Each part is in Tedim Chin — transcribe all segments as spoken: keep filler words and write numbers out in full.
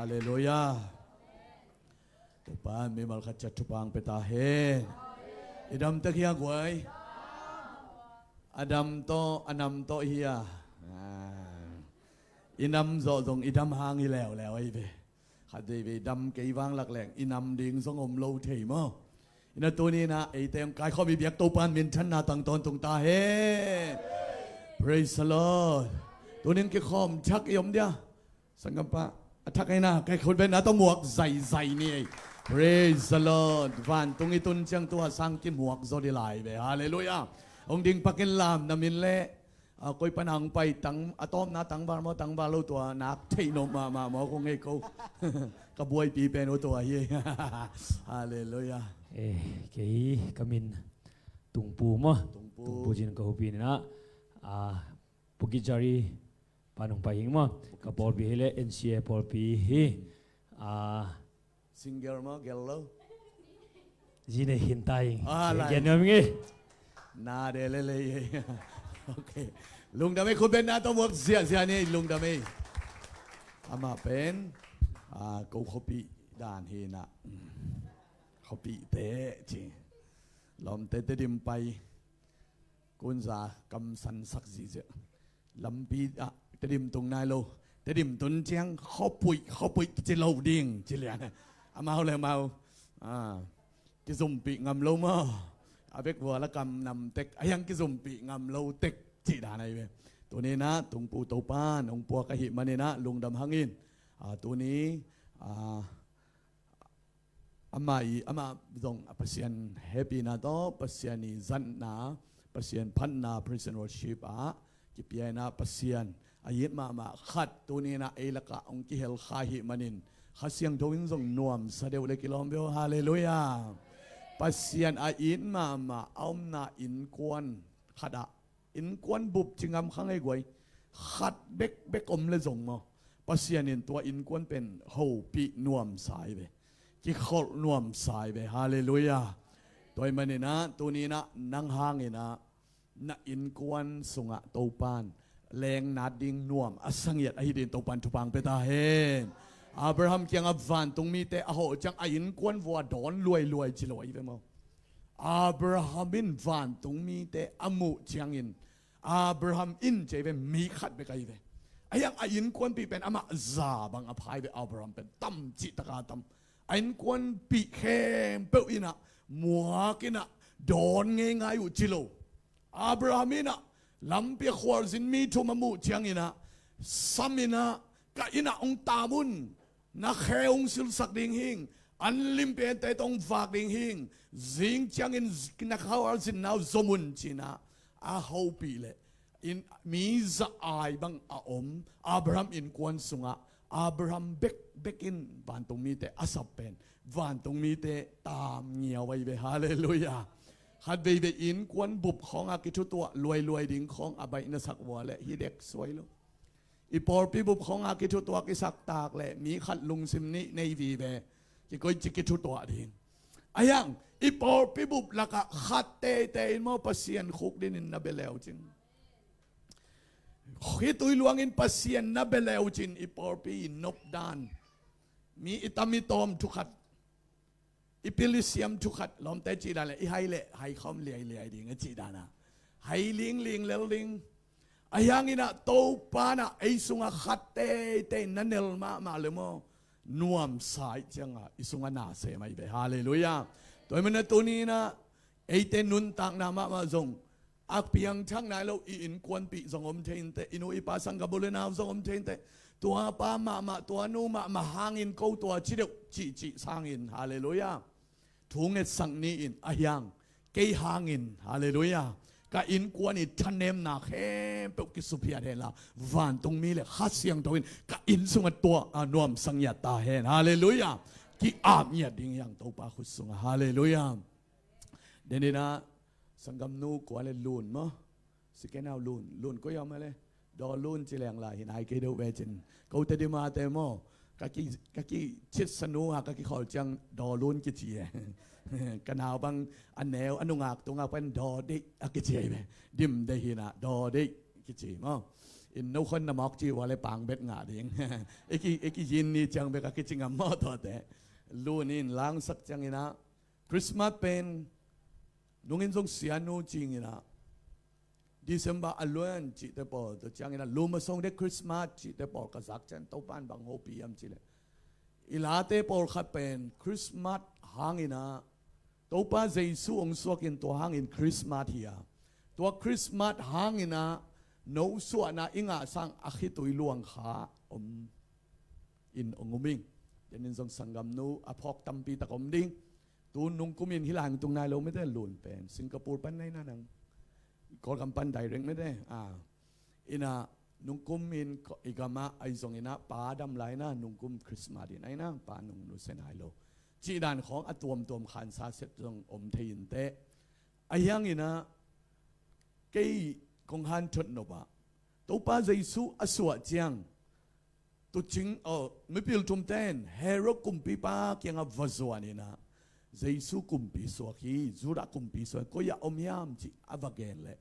Halleluiah. Topa in mimal khat ciat thupha hong pia ta hen. I dam tek hia guai? A dam tawh, a nam tawh hia? Ah. I nam zawh zong i dam hang hi leuleu ahi ve. Khat veivei dam kei vang lak leng i nam ding zong om lo thei maw? Hi na tuni-in ah eite hong kaikhawm i biak Topa in minthanna tang tawntung ta hen. Praise the Lord. Tuni-in kikhawm thak i om dia. Sanggampa, a thak ei na, kaikhawm bek na tawh muak zaizai ni ei. Praise the Lord. Vantung i tun ciang tua sang kimuak zaw di lai ve. Halleluiah. Hong ding pakin lam na min leh, a, koi pan hong pai tang, a tawpna tangval maw, tangval lo tua nak theih nop mahmah maw, kong hei ko. Ka buaipi pen uh tua hi. Halleluiah. Eh, kei ka min Tungpu maw. Tungpu. Tungpu cin ka hupi ni na. Ah, Pukijari pan hong pai hing maw. Ka pawlpi hi leh N C A pawlpi hi. Ah, single maw, gel lo? Zi nei hin tai. Ah, lai. Gen nuam ing ei. Na de lele ei. Ok. Lungdam ei, khut beng na tawh muak ziahziah ni ei, lungdam ei. Amah pen, ah, ko khuapih dan hi na. Khuapihte ci. Lawmte Tedim pai. Kunza kamsansak zihziah. Lampi ah Tedim tung nai lo. Tedim tun ciang khuapuih, khuapuih kici lo ding ci lian. Amau le amau, ah, kizumpih ngam lo maw? A bek vua la kam nam tek, a hiang kizumpih ngam lo tek cih dan ahi ve. Tuni-in ah Tungpu Topa in hong puak ahih manin ah lungdam hang in. Ah, tuni, ah, amah i, amah zong a Pasian hehpihna tawh, Pasian i zatna, Pasian phatna, praise and worship ah kipia in ah Pasian a it mahmah khat tuni-in ah ei lakah hong kihel kha ahih manin Kha Siangtho in zong nuamsa deuh le kilawm ve uh. Halleluiah. Pasian a it mahmah a omna innkuan khat ah, innkuan bup ci ngam kha ngei guai, khat bekbek om le zong maw, Pasian in tua innkuan pen hopih nuamsa hi ve. Kikholh nuamsa hi ve. Halleluiah. Tua ahih manin ah tuni-in ah nang hangin ah na innkuan sungah Topa in leengnat ding nuam a sangiat ahi dingin Topa in thupha hong pia ta hen. Abraham kiangah vantung mite a hawh ciang a innkuan vua dawn luailuai ci lo ahi ve maw? Abraham in vantung mite a muh ciangin, Abraham in ci ahi ve, mi khat bek ahi ve. A hiang a innkuanpih pen amah za bang a pha hi ve. Abraham pen tam cih taka tam. A innkuanpih khempeuh in ah muak in ah dawn ngeingai uh ci lo. Abraham in ah lampi ah khualzin mi thum a muh ciangin ah, sam in ah, ka inn ah hong tam un, na khe hong silsak ding hing, an limpente tawh hong vak ding hing, zing ciangin na khualzinna uh zom un ci-in ah a hopih leh, in, mi za ai bang a om Abraham innkuan sungah Abraham bekbek in vantung mite a sap pen vantung mite tam ngiau ahi ve. Halleluiah. Khat veivei innkuan bup khawngah kithutuah luailuai ding khawng a baih na sak vua leh hi dek suai lo. I pawlpi bup khawngah kithutuah kisak tak leh mi khat lungsim nih nei vive. Kikoih ci kithutuah ding. A hiang i pawlpi bup lakah khat teitei in maw Pasian khukdin in na bia leucin, khitui luangin Pasian na bia leucin i pawlpi i nopdan, mi i tam i tawm thukhat, i pil i siam thukhat, lawmte cih dan leh i hai leh hai khawm liailiai ding a cih dan a, hai lingling lel ding. A hiangin ah Topa in ah ei sungah khat teitei na nel mahmah le maw, nuamsa ih ciangah i sungah na sem ahi ve. Halleluiah. Tua ahih manin ah tuni-in ah eite nuntakna mahmah zong a piangthak nai lo, i innkuanpih zong om thei inteh, i nu i pa sanggam u le nau zong om thei inteh. Tua pa mahmah, tua nu mahmah hangin ko tua ci deuh cihcih sangin, halleluiah, thu ngetsak ni in, a hiang kei hangin, halleluiah, ka innkuan i thanemna khempeuh kisuphiat henla, vantung mi le Kha Siangtho in ka inn sungah tua a nuamsa ngiat ta hen, halleluiah. Ki-ap ngiat ding hiang Topa khut sungah, halleluiah. Deninah sanggamnu kua le Lun maw? Sikenau Lun, Lun koi a om a le? Daw Lun ci leng lai hi nai kei deuh ve cin. Ko Tedim a te maw, ka ki, ka kicitsa nu a ka kikhawl ciang Daw Lun kici e. Ka nau bang a neu a nungak tungah pen Daw Deih a kici e ve. Dim Deih hinah Daw Deih kici maw? In no khon na mawk ci ua le pang bet ngah ding. Eki eki yin ni ciang bek a kici ngam maw tuate. Lun in langsak cianginah Christmas pen nungin zong sianu cinginah December a luan cihte pawl tua cianginah lum a song de Christmas cihte pawl ka zak cian Topan bang hopi am cileh i late pawl khat pen Christmas hanginah Topa Jesu ong suakin tua hangin Christmas hi a tua Christmas hanginah no suahna i ngah sang a khitui luang kha om in ong um ing. Tenin zong sanggamnu a phawk tampi tak om ding. Tu nungkumin hi langtung nai lo mite lun pen Singapore pan nai na nang Kawlgam pan direct mite a ina nungkumin i gamah ai zonginah pa dam laina nungkum Christmas in aina pa nung nusia nai lo. Cih dan khawng a tuamtuam khansa set zong om thei inteh. A hianginah kei kong han thot nopah Topa Jesu a suah ciang tucing aw mipil thumten Herod kumpipa kiangah va zuaninah Jesu kumpi suak hi, Judah kumpi suak koi-ah om hiam cih a va gen leh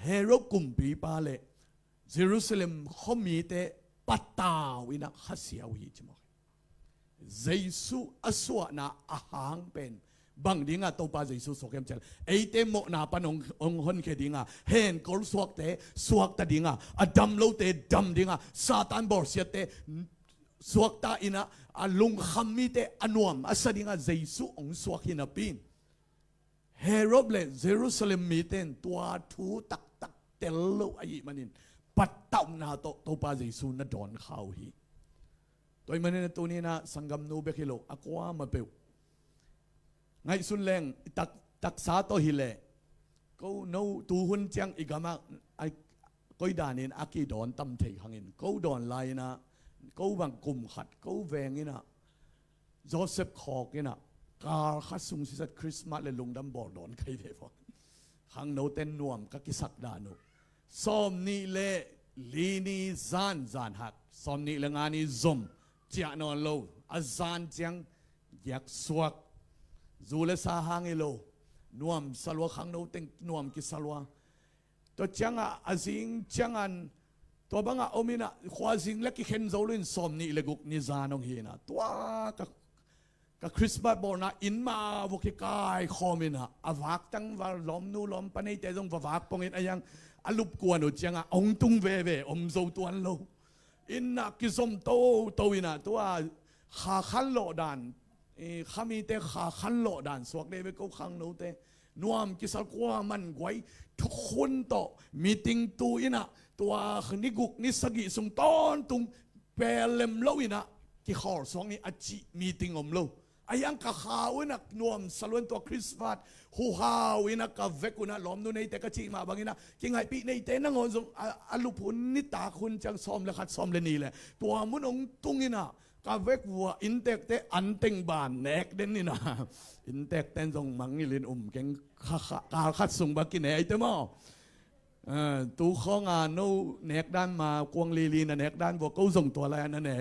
Herod kumpipa le Jerusalem khuamite patau inah khasia uh hi ci mawk hi. Jesu a suahna a hang pen bang dinga Topa Jesu suak hiam cial eite mawhna pan ong honkhia dinga henkol suakte suakta dinga a dam lote dam dinga Satan bawlsiatte suakta inah a lungkham mite a nuam a sa dinga Jesu ong suak hi napi Herod le Jerusalem mite in tua thu taktak tel lo ahih manin pattauhna tawh Topa Jesu na dawn kha uh hi. Tua ahih manin a tuninah sanggamnu bek hi lo a kuamah peuh ngaihsun leng i tak taksa tawh hileh ko no tuhun ciang i gamah koi danin a kidawn tam thei khangin ko dawn lai-inah ko bang kum khat ko venginah Joseph khawk inah kal khat sung sisat Christmas le lungdam bawl dawn kai ve vaw. Khangnote nuam ka kisak dan uh sawm nih le li ni zan zan hak sawm nih le nga ni zom ciah nawn lo a zan ciang giak suak zu le sa hang hi lo nuam salua khangno teng nuam kisalua. Tua ciangah a zing ciangan tua bangah om inah khuazing le kikhen zo lo in sawm nih le guk ni zan hong hi inah tua ka ka Christmas bawlna inn mah vua kikai khawm inah a vak tangval lawmnu lawmpa neite zong va vak pongin a hiang a lupkuan uh ciangah hong tung veve om zo tuan lo. Innah kizom toto inah tua kha khan lawh dan khamite kha khan lawh dan suak dei ve ko khangnote nuam kisal kua man guai thukhun tawh meeting tu inah tua ni guk ni sagih sung tawntung pel lem lo inah kikhawl suak ni a cih meeting om lo. A hiang ka khau inah nuam saluan tua Christmas huhau inah ka vek unah lawmnu neite ka cih mah banginah kingaihpih neite nangawn zong a lup hun nitak hun ciang sawm le khat sawm le ni le tua mun hong tung inah ka vek vua inntekte anteng ban nek den inah inntekten zong mangngilhin um keng kha kha kal khat sung ba kinei te maw? Tu khawnga no nek dan ma kuang lili na nek dan vua ko zong tua lai a na ne.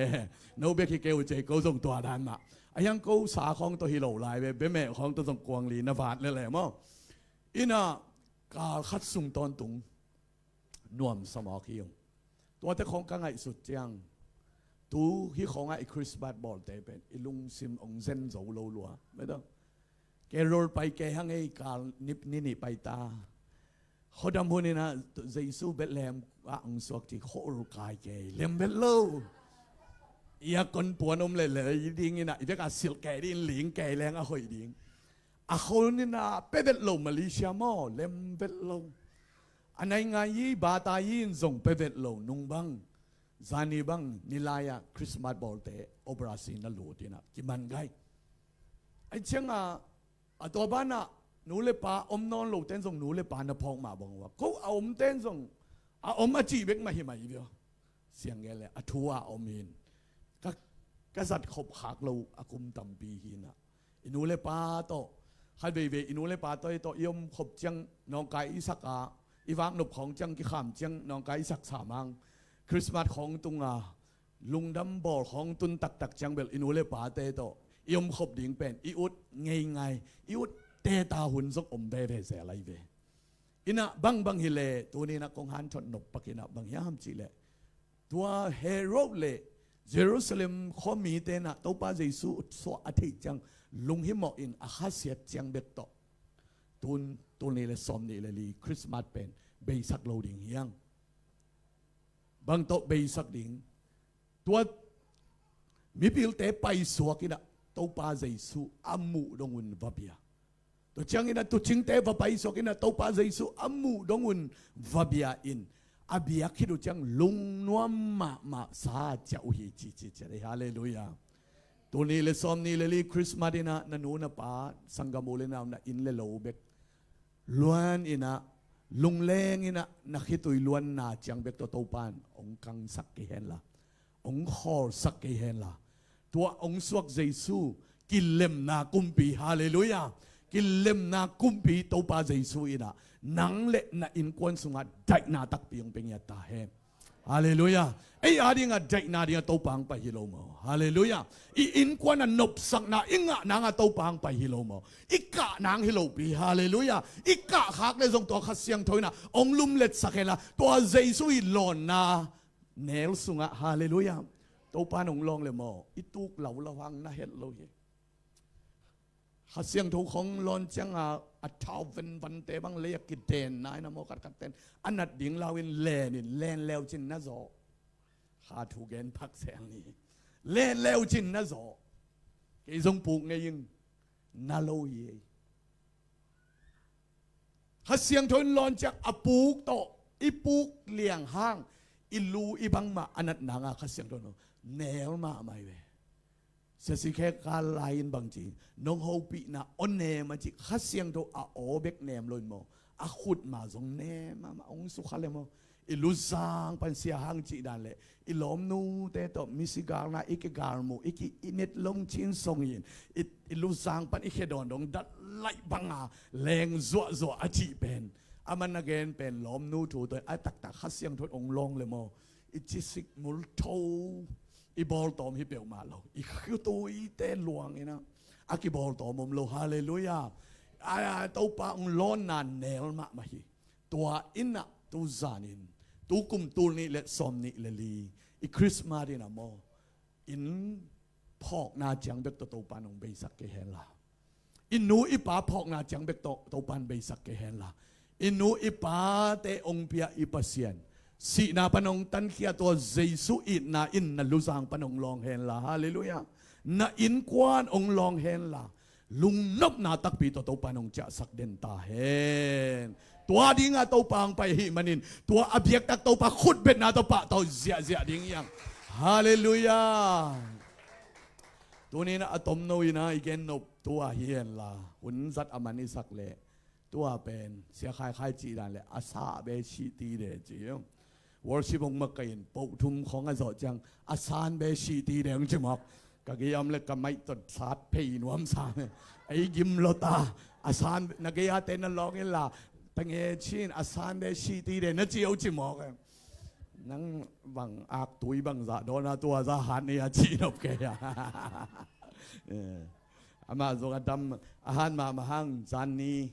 No bek hi keu cei ko zong tua dan mah a hiang ko sa khawng tawh hi lo lai ve bemeh khawng tawh zong kuang li na vat lele maw? Inah kal khat sung tawntung nuam sa mawk hi ung. Tuate khawng ka ngaihsut ciang tu hi khawngah i Christmas bawlte pen i lungsim ong zen zo lo lua. Carol pai kei hang ei kal ni nih pai ta. Khuadam hun inah Jesu Bethlehem ah ong suak ci khuaul kai kei lem vet lo. Ia kon puan om le lei ding inah i vekah silh kei ding ling kei leng a hoih ding. A khon inah pe vet lo Malaysia maw lem vet lo. A nai ngai i bata i in zong pe vet lo nung bang zani bang ni lai-ah Christmas bawlte operasi na lut inah kiman gai. Ai ciangah a tua banah nu le pa om nawn lo ten zong nu le pa na phawk mah bang uh a ko a om ten zong a om a cih bek mah hi mah i via siang gen le a thu a om hin ka zat khop khak lo a kum tampi hi inah i nu le pa tawh khat veivei i nu le pa tawh i tawh i om khop ciang nawngkai i sak a i vak nop khawng ciang kikham ciang nawngkai i sak samang Christmas khawng tunga lungdam bawl khawng tun taktak ciang bel i nu le pate tawh i om khop ding pen i ut ngeingai i ut teta hun zong om veve zel ai ve. Inah bangbang hileh tuninah kong hanthot nop pakinah bang hiam cihleh Tua Herod le Jerusalem khuamite in ah Topa Jesu suah a theih ciang lunghimawh in a khasiat ciang bek tawh tun tul nih le sawm nih le li Christmas pen beisak lo ding hiang. Bang tawh beisak ding? Tua mipilte paisuak in ah Topa Jesu a muh dong un va bia. Tua ciangin ah tuucingte va paisuak in ah Topa Jesu a muh dong un va bia in a biak khit uh ciang lungnuam mahmah sa ciah uh hi ci ci ciah hi. Halleluiah. Tul nih le sawm nih le li Christmas in ah na nu na pa, sanggam u le nau, na inn le lo bek luan in ah, lungleng in ah na khitui luanna ciang bek tawh Topa in hong kangsak kei hen la, hong khawlsak kei hen la, tua hong suak Jesu, kilemna kumpi, halleluiah, kilemna kumpi Topa Jesu in ah nang le na innkuan sungah daihna takpi hong pia ngiat ta hen. Halleluiah. Ei a dingah daihna dingah Topa hong pai hi lo maw? Halleluiah. I innkuan a nopsakna i ngah nangah Topa hong pai hi lo maw? I kah nang hi lopi. Halleluiah. I kah khak le zong tua Kha Siangtho in ah hong lumletsak hen la, tua Jesu i lawnna nel sungah, halleluiah, Topa in hong lawng le maw, i tuk lo lo hang na het lo hi. Kha Siangtho khong lawn cianga a thau venvante bang lei a kidenna in ah maw, khatkhatte in a nat ding lau in len in, len leu cin na zawh. Kha thu gen phak seng ni. Len leu cin na zawh. Kei zong puk ngei ing, na lo hi ei. Kha Siangtho in lawn ciang a puk tawh i puk liang hang i lu i bangmah a nat nanga Kha Siangtho in nel mahmah hi ve. Sia C K Carl lai in bang ci, nong hopihna aw nem a ci, Kha Siangtho a aw bek nem lo in maw, a khut ma zong nem mahmah, hong sukha le maw. I luzang pan sia hang cih dan le i lawmnute tawh misi galna i kigalmuh, i ki, i net long cin song in i, i luzang pan i khia dawn dong dat laih banga leng zuahzuah a cih pen, a man a gen pen lawmnu thu tawh a taktak Kha Siangtho in hong lawng le maw, i cisik mul tho, i bawltawm hi peuhmah lo, i khituite luang in ah a kibawltawm om lo. Halleluiah. A, a, Topa hong lawnna nel mahmah hi. Tua in ah tu zanin, tu kum tul nih le sawm nih le li i Christmas in ah maw, inn phawkna ciang bek tawh Topa in hong beisak kei hen la, i nu i pa phawkna ciang bek tawh Topa in beisak kei hen la, i nu i pate hong pia i Pasian, sihna pan hong tankhia tua Jesu itna in na luzang pan hong lawng hen la, halleluiah, na innkuan hong lawng hen la, lungnopna takpi tawh Topa in hong ciahsak den ta hen. Tua dinga Topa hong pai ahih manin tua a biaktak Topa khutbetna tawh pahtawh ziahziah ding hiang. Halleluiah. Tuni in ah a tomno in ah i gen nop tua hi hen la, hun zat a man i sak leh, tua pen Sia Khai Khai cih dan le a sah be sih ti de ci. Worship hong makaih in poh thum khong a zawh ciang a san be sih ti de hong ci mawk. Ka gei a om le ka maih tawh sat phei nuam sa me. Ei gim lo ta. A san na gei a te na lawng in la, ta nge cin a san be sih ti de na ci o ci mawk. Nang bang ak tui bang zah dawn a tua zah hat ni a ci nop kei a. Eh. Amah zong a dam a hat mahmah hang, zan ni,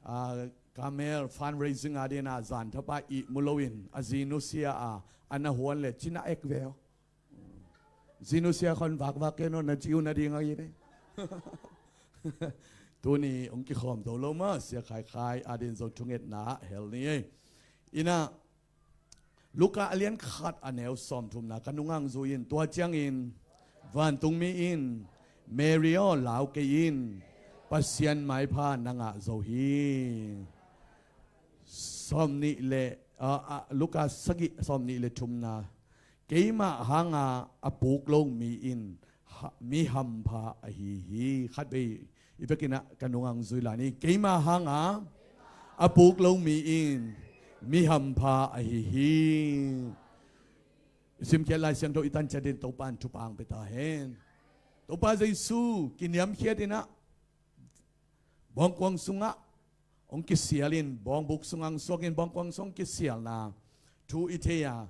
ah, Carmel fundraising a dingin ah zan thapa ihmu loin a zi nusia a, a na huan le cina ek ve aw. Zi nusia khon vakvak kei naw, na ci uh na ding a hi ve. Tuni hong kikhawm to lo mah, Sia Khai Khai a dingin zong thungetna hel ni ei. Ina Luka a lian khat a neu sawmthumna ka nungang zui in, tua ciangin vantungmi in, Mary aw, lau kei in, Pasian maipha na ngah zo hi. Sawmnih le, ah, ah, Luka sagih sawmnih le thumna, keimah hanga a puk lo mi in ha, mi hampha ahi hi. Khatvei i vekin ah ka nungang zui lai ni. Keimah hanga a puk lo mi in mi hampha ahi hi. I simkhiat Lai Siangtho i tan ciat in Topa in thupha hong pia ta hen. Topa Jesu kiniamkhiat in ah bawngkuang sungah hong kisial in, bawngbuk sungah hong suak in, bawngkuang sung hong kisialna thu i thei a,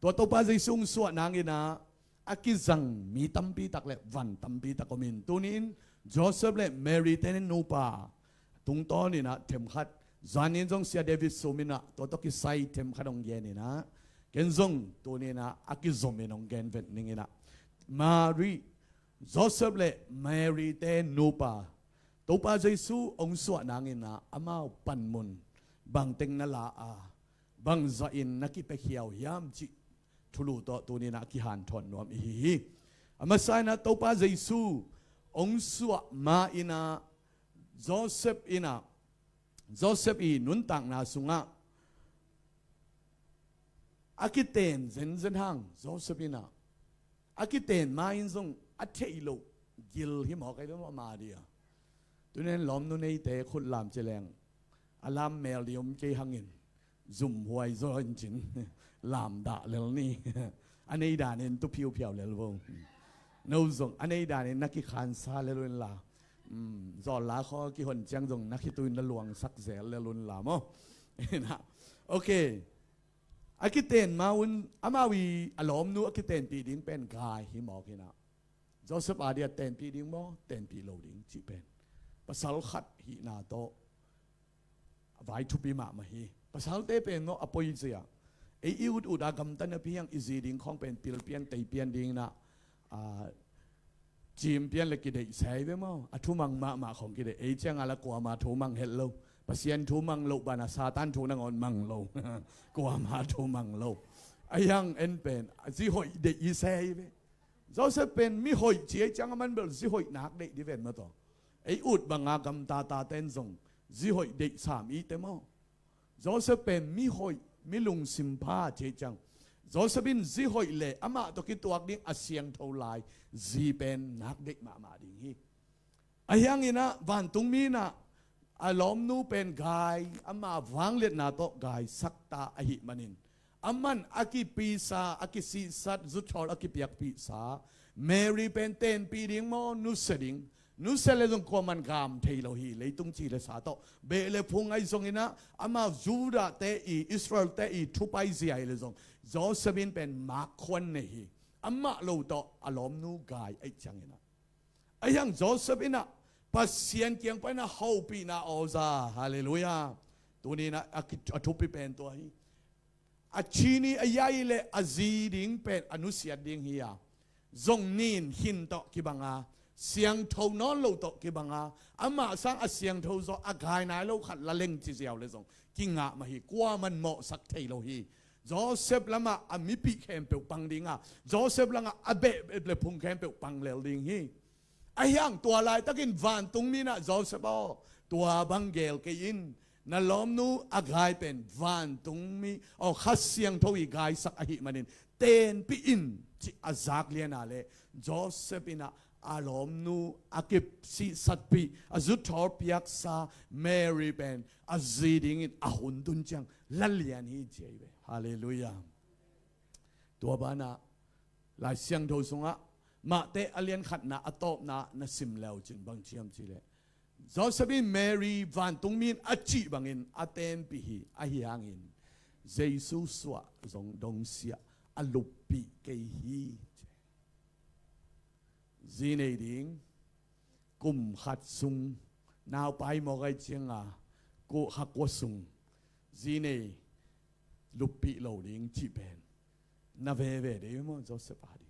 tua Topa Jesu hong suah nangin ah a kizang mi tampi tak le van tampi tak om in, tuni in Joseph le Mary te in nupa tungtawn in ah themkhat, zanin zong Sia David Sum in ah tua tawh kisai themkhat hong gen in ah, Ken zong tuni-in ah a kizom in hong gen vet ning in ah, Mari, Joseph le Mary te nupa, Topa Jesu hong suah nangin ah amau panmun bangteng na la a, bangzah in na kipiakhia uh hiam cih thulu tawh tuni-in ah kihanthawn nuam i hi hi. A masa in ah Topa Jesu hong suah ma-in ah Joseph in ah, Joseph i nuntakna sungah a kiten zenzen hang Joseph in ah a kiten ma-in zong a theih loh gil hi mawk ahi ve maw, ama dia. Tuni-in lawmnu neite khut lam ci leng, a lam mel ding om kei hangin zumhuai zaw in cin lam dah lel ni. A nei danin tu phiuphiau lel vo. No zong a nei danin na kikhansa lel un la, um, zawl la khaw kihon ciang zong na khitui na luangsak zel lel un la maw. Ina, ok. A kiten ma un, amau i a lawmnu a kitenpih ding pen gai hi mawk in ah, Joseph a dia tenpih ding maw, tenpih lo ding cih pen pasal khat hihna tawh a vai thupi mahmah hi. Pasalte pen maw a poi zia, ei i ut ut a gamta napi hiang i zi ding khawng pen pil pian tei pian ding in ah, a, cim pian le kideih sa hi ve maw. A thumang mahmah khawng kideih, ei ciang a la kuama thu mang het lo. Pasian thu mang loh banah Satan thu nangawn mang lo. Kuama thu mang lo. A hiang en pen a zi hoih deih i sa hi ve. Joseph pen mi hoih ci ei ciang a man bel zi hoih nak deih di ven maw taw. Ei ut banga gamta taten zong zi hoih deih sam i te maw. Joseph pen mi hoih, mi lungsim pha ci ei ciang, Joseph in zi hoih le amah tawh kituak ding a siangtho lai zi pen nak deih mahmah ding hi. A hiang in ah vantungmi in ah a lawmnu pen gai, ama vangliatna tawh gaisak ta ahih manin, aman a kipisa, a kisihsat, zuthawl a kipiakpihsa Mary pen tenpih ding maw, nusia ding. Nusia le zong kuaman gam thei lo hi, leitung ci le sa tawh. Beh le phung ahi zong in ah, amau Judah te i, Israel te i thupai zia hi le zong, Joseph in pen mak khuan nei hi. Amah lo tawh a lawmnu gai ahi ciang in ah, a hiang Joseph in ah Pasian kiang pan a hopihna aw za. Halleluiah. Tuni in ah a ki-, a thupi pen tua hi. A cini a yai le a zi ding pen a nusiat ding hi a, zong nin khin tawh kibang a, siangtho nawn lo tawh kibang a, amah sang a siangtho zaw a gai nai lo khat la leng ci ziau le zong kingah mah hi. Kuaman mawhsak thei lo hi. Joseph lamah a mipih khempeuh pang ding a, Joseph lamah a beh le phung khempeuh pang lel ding hi. A hiang tua laitakin vantungmi in ah, Joseph aw, tua bang gel kei in, na lawmnu a gai pen vantungmi aw, Kha Siangtho i gaisak ahih manin tenpih in, ci a zak lian a le, Joseph in ah a lawmnu a kisihsatpih, a zuthawl piaksa Mary pen a zi dingin a hun tun ciang la lian hi ci ahi ve. Halleluiah. Tua banah Lai Siangtho sungah Matthai a lian khatna a tawpna na sim leu cin bang ci hiam cih leh, Joseph in Mary vantungmi in a cih bangin a tenpih hi. Ahi hangin Jesu suah zong dongsiah a luppih kei hi. Zi nei ding, kum khat sung, naupai mawk ahi cianga, kua kha kua sung zi nei, luppih lo ding cih pen na veve dei maw, Joseph a ding.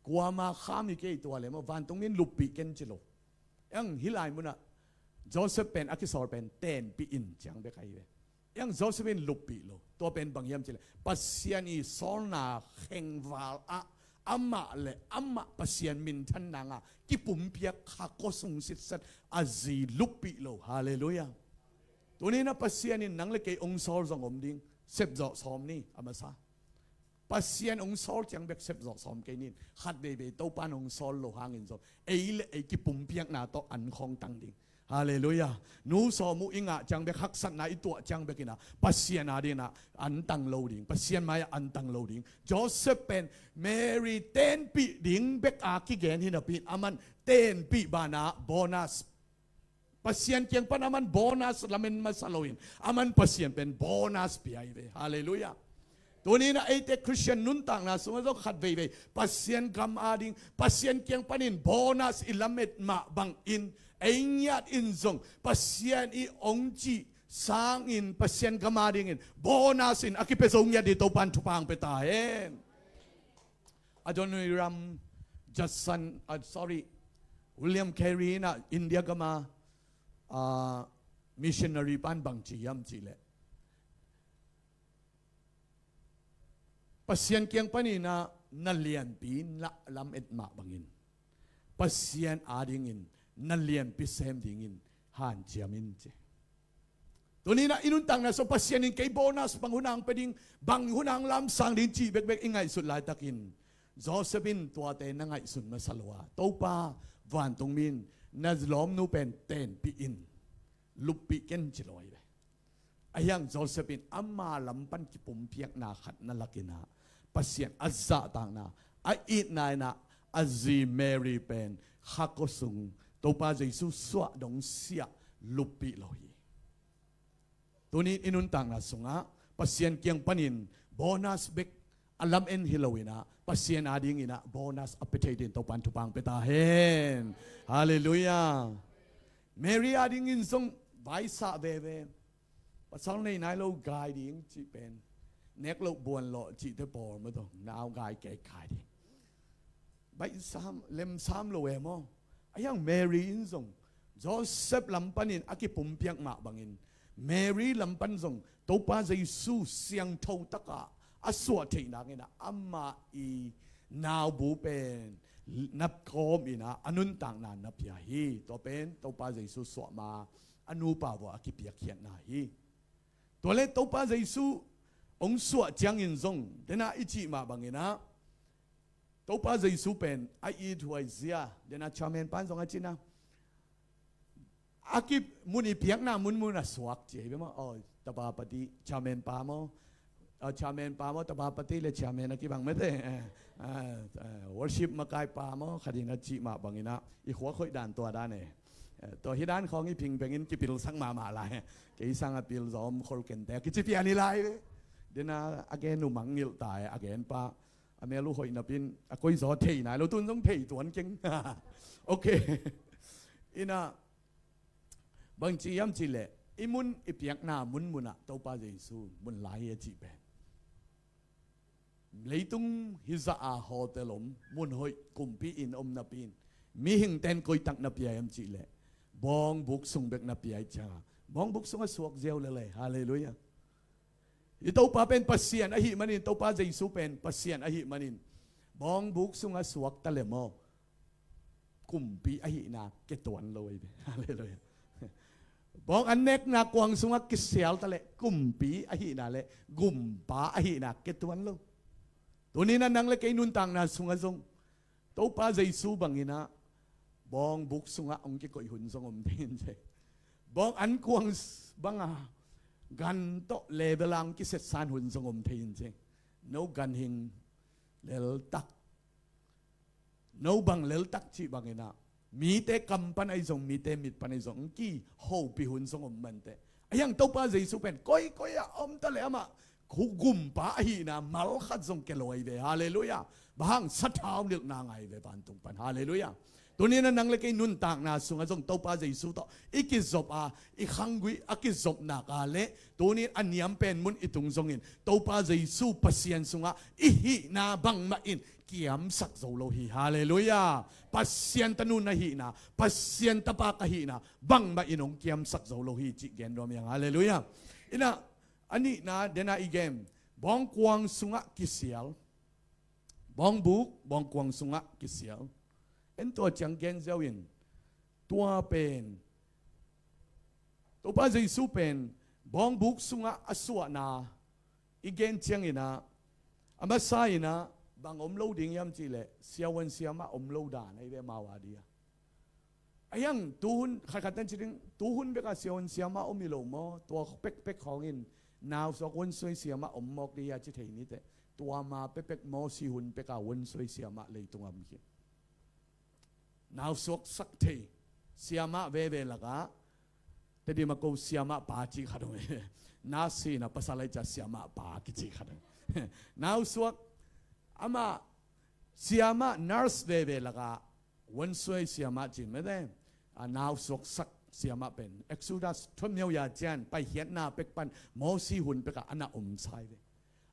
Kuama kham hi kei tua le maw, vantungmi in luppih ken ci lo. Eng hih lai munah Joseph pen a kisawl pen tenpih in ciang bek ahi ve. Eng Joseph in luppih lo. Tua pen bang hiam cih leh, Pasian i sawlna khengval ah amah le amah Pasian minthan nanga kipumpiak kha kua sung sitset a zi luppih lo. Halleluiah. Tuni in ah Pasian in nang le kei hong sawl zong om ding. Sepzawh sawm ni a masa. Pasian hong sawl ciang bek sepzawh sawm kei ni. Khat veivei Topa in hong sawl lo hangin zong ei le ei kipumpiakna tawh an khawng tang ding. Halleluiah. Nu sawm uh i ngah ciang bek, haksatna i tuah ciang bek in ah Pasian a dingin ah an tang lo ding. Pasian mai-ah an tang lo ding. Joseph pen Mary tenpih ding bek a kigen hi napi in, aman tenpih banah bonus, Pasian kiang pan aman bonus lamen masa loin, aman Pasian pen bonus pia hi ve. Halleluiah. Tuni in ah eite Khristian nuntakna sungah zong khat veivei Pasian gam a ding, Pasian kiang panin bonus i lamet mah bangin, ei ngiat in zong Pasian i hong cih sangin Pasian gam adingin bonus in a kipia zo ngiat ding Topa'n thupha hong pia ta hen. Adoniram Judson, ah, sorry, William Carey in ah India gam ah, ah, missionary pa'n bang ci hiam cih leh, Pasian kiang panin ah na lianpi na lamet mah bangin Pasian adingin na lianpi sem dingin hanciam in ci. Tuni-in ah i nuntakna sung Pasian in kei bonus bang hun hong pia ding, bang hun hong lamsang ding cih bekbek i ngaihsut laitakin, Joseph in tuate na ngaihsun masa lo a, Topa vantungmi in na lawmnu pen tenpih in, luppih ken ci lo ahi ve. Ahi hang Joseph in ama lam pan kipumpiakna khat na lakin ah, Pasian a zahtakna, a itna in ah a zi Mary pen khakua sung Topa Jesu suah dong siah luppih lo hi. Tuni i nuntakna sungah Pasian kiang panin bonus bek a lamen hi lo-in ah, Pasian adingin ah bonus a pia thei dingin Topa'n thupha hong pia ta hen. Halleluiah. Mary adingin zong vaisah veve. Pasal nei nai lo gai ding cih pen, nek loh buan lawh cihte pawl maw, tawh nau gai kei kai ding. Baih sam, lem sam lo e maw. Ahi hang Mary in zong Joseph lam panin a kipumpiak mah bangin, Mary lam pan zong Topa Jesu siangtho takah a suah theih nangin ah, amah i naubu pen na kawm in ah a nuntakna na pia hi. Tua pen Topa Jesu suah ma a nupa vua a kipiakkhiatna hi. Tua leh Topa Jesu hong suah ciangin zong, dena i cih mah bangin ah, Topa Jesu pen a ithuai zia, dena chairman pa'n zong a cihna, a ki mun i piakna munmun a suak ci hi ve maw. Oh, tapa pati chairman pa maw, ah, chairman pa maw, tapa pati le chairman a kibang mete. Eh, ah, ah, worship makai pa maw, khatin a cih mah bangin ah, i khuak hoih dan tua dan e. Eh, tua hi dan khawng i phingphengin kipilsak mahmah lai. Kei sang a pil zom khol kente a kici pian hi lai ve. Dena a gen uh mangngilh ta e, a gen pa. A mel uh hoih napin a koizaw thei nai lo, tun zong thei tuan keng. Ok. Ina bang ci hiam cih leh, i mun i piakna munmun ah Topa Jesu mun lai hi a cih pen, leitung hizah a hotel om, mun hoih kumpi inn om napi in, mihingte'n koi tak na pia hiam cih leh, bawngbuk sung bek na pia hi ciang a, bawngbuk sung a suak ziau lel e. Halleluiah. I Topa pen Pasian ahih manin, Topa Jesu pen Pasian ahih manin, bawngbuk sungah suak ta leh maw, kumpi ahihna kia tuan lo ahi ve. Halleluiah. Bawng an nekna kuang sungah kisial ta leh kumpi ahihna le gumpa ahihna kia tuan lo. Tuni-in ah nang le kei nuntakna sungah zong Topa Jesu bangin ah bawngbuk sungah hong kikoih hun zong om thei in cing. Bawng an kuang s-, banga gan tawh level a hong kisetsan hun zong om thei in cing. No ganhing leltak, no bang leltak cih bangin ah, mite kam pan ahi zong, mite mit pan ahi zong, hong kihopih hun zong om manteh. Ahi hang Topa Jesu pen koikoi ah om ta leh amah khu gumpa ahihna mal khat zong kia lo ahi ve. Halleluiah. Bang hang, sathau nilhna ngai ve vantung pan. Halleluiah. Tuni-in ah nang le kei nuntakna sungah zong Topa Jesu tawh i kizop a, i khanggui a kizop nak a leh, tuni-in a niam pen mun i tung zongin Topa Jesu Pasian sungah i hihna bangmah in kiamsak zo lo hi. Halleluiah. Pasian tanu na hihna, Pasian tapa ka hihna bangmah in hong kiamsak zo lo hi cih gen nuam hi hang. Halleluiah. Ina, a nihna, dena i gen, bawngkuang sungah kisial. Bawngbuk, bawngbuk sungah kisial. En tua ciang gen ziau in, tua pen, Topa Jesu pen bawngbuk sungah a suahna i gen ciangin ah, a masa in ah bang om lo ding hiam cih leh, siavuan siamah om lo dan ahi ve amau a dia. Ahi hang tuhun, khatkhat nan ci ding, tuhun bekah siavuan siamah om hi lo maw, tua pekpek khawngin nausuak vuansuai siamah om mawk ding hi a ci thei niteh. Tua ma pekpek Mosi hun pekah vuansuai siamah leitungah om khin. Nausuak sak thei siamah veve lakah, Tedim a ko siamah pa cih khat om hi. Nurse hi-in ah pasal ahih ciang siamah pa kici khat om hi. Nausuak, amah siamah, nurse veve lakah vuansuai siamah ci mete, a nausuak sak siamah pen Exodus thuamneu ya cian paikhiatna pek pan Mosi hun pekah a na om sai ve.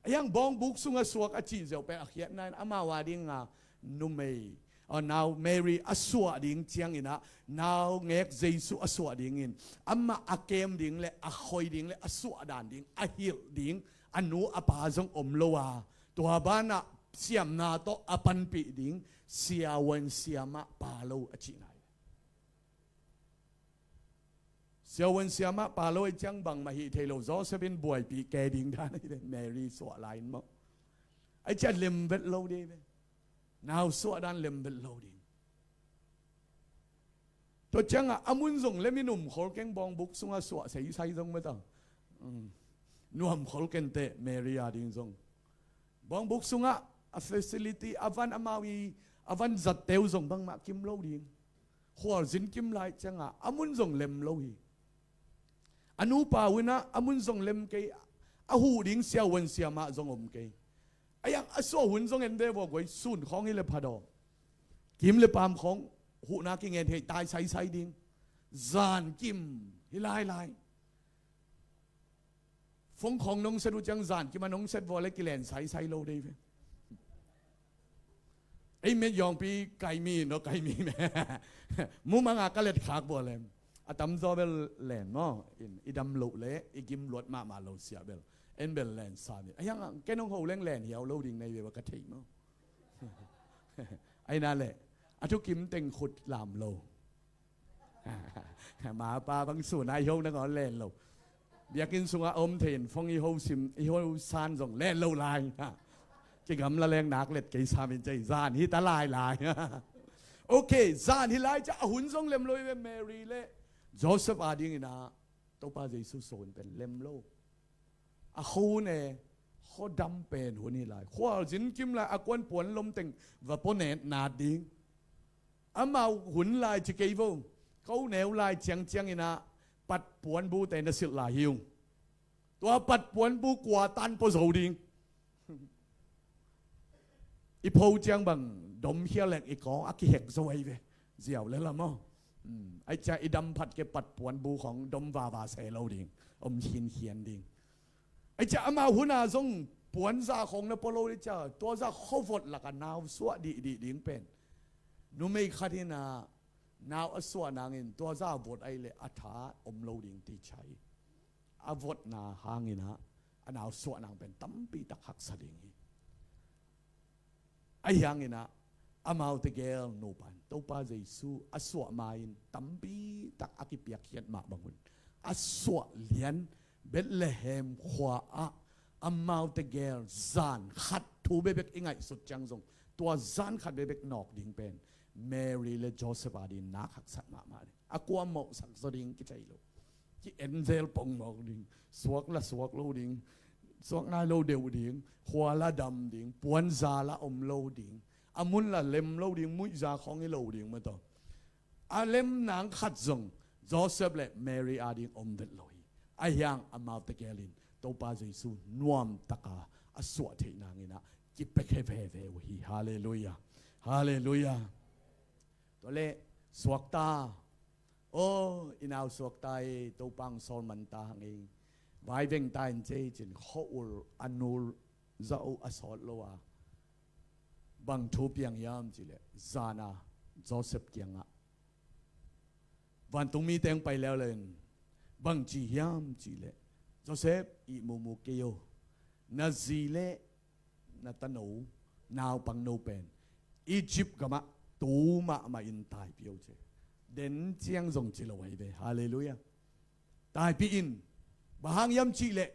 A hiang bawngbuk sungah suak a cih ziau pen a khiatna in amau a dinga numei, aw, nau Mary a suah ding cianginah nau ngek Jesu a suah dingin amah a kem ding le a khoi ding le a suahdan ding a hilh ding a nu a pa zong om lo a, tua banah siamna tawh a panpih ding siavuan siamah pa lo a cihna hi. Siavuan siamah pa lo a ciang bangmah hih thei lo, Joseph in buaipih ke ding dan ahi ve, Mary suah lai in maw. A ciah lem vet lo ding ve. Nau suahdan lem vet lo ding. Tua ciangah a mun zong lem in um khol keng, bawngbuk sungah suah seisai zong mataw. Nuam khol kenteh Mary a ding zong. Bawngbuk sungah a facility a van amau i a van zatteu zong bangmah kim lo ding. Khualzin kim lai ciangah a mun zong lem lo hi. A nupa unah a mun zong lem kei, a huh ding siavuan siamah zong om kei. A hiang a suah hun zong en ve vua guai, sun khawng hi le phadaw. Kim le paam khawng huhna kingen hei tai saisai ding. Zan kim hi lailai. Fong khawng nong set uh ciang zan kim a nong set vua le kilen saisai lo dei ve. Ei met yawngpi kaimi no kaimi me. Mumanga ka let khak vua le a tamzaw bel len maw, in i dam loh le i gim luat mahmah lo siah bel en bel len sa mi. A hiang ken hong ho leng len hiau lo ding nei ve va ka thei maw. Aina le a thukim teng khut lam lo. Mapa bang sun a i ho nangawn len lo. Biakinn sungah a om thei in fong i ho sim, i ho san zong len lo lai. Kigamla leng nak let kei sam in cei zan hi ta lai lai. Ok, zan hi lai ciah a hun zong lem lo hi ve. Mary le Joseph a dinginah Topa Jesu suah hun pen lem lo. A kho hun e, khuadam pen hun hi lai. Khualzin kim lai a kuan puan lom teng va pua net nat ding. Amau hun lai ci kei vo. Ko neu lai ciangcianginah patpuan bute na silh lai hi ung. Tua patpuan bu kua tan pua zo ding. I pho ciang bang domkhia leng i kawng a kihek zo ahi ve. Ziau le lam aw. Ai cia i dam phat ke patpuan bu khawng dom vava se lo ding. Om khinkhian ding. Ai cia amau huna zong puanza khawng na pua lo ding cia tua za khuavot laka nau suah dihdih ding pen numei khat hina nau a suah nangin tua za vot ahi le a tha om lo ding ti cia hi. A votna hanginah a nau suah nang pen tampi tak haksa ding hi. Ahi hanginah amaute gel nupan Topa Jesu a suah ma-in tampi tak a kipiakkhiat mah bangun a suah lian Bethlehem khua ah amaute gel zan khat thu bekbek i ngaihsut ciang zong tua zan khat bekbek nawk ding pen Mary le Joseph a ding nak haksat mahmah ding. A kua mawhsak zaw ding kithei lo. Ki-en zel pong mawk ding. Suak la suak lo ding. Suak nai lo deuh ding. Khua la dam ding. Puanza la om lo ding. A mun la lem lo ding. Muihza khawng hi lo ding mataw. A lem nang khat zong Joseph le Mary a ding om vet lo hi. Ahi hang amaute gelin Topa Jesu nuamtaka a suah theih nanginah kipekhe veve uh hi. Halleluiah. Halleluiah. Tua le suakta. Aw, i nau suakta i Topa hong sawl manta hang ei. Vaiveng ta in cei cin khua ul a nul zah uh a sawt lo a. Bang thu piang hiam cileh zana Joseph kiangah vantungmi teng pai leuleu in bang ci hiam cileh Joseph, ih mumu kei o, na zi le na tano naupangno pen Egypt gamah tu mahmah in taipih o ci. Den ciang zong ci lo ahi ve. Halleluiah. Taipih in. Bang hang hiam cihleh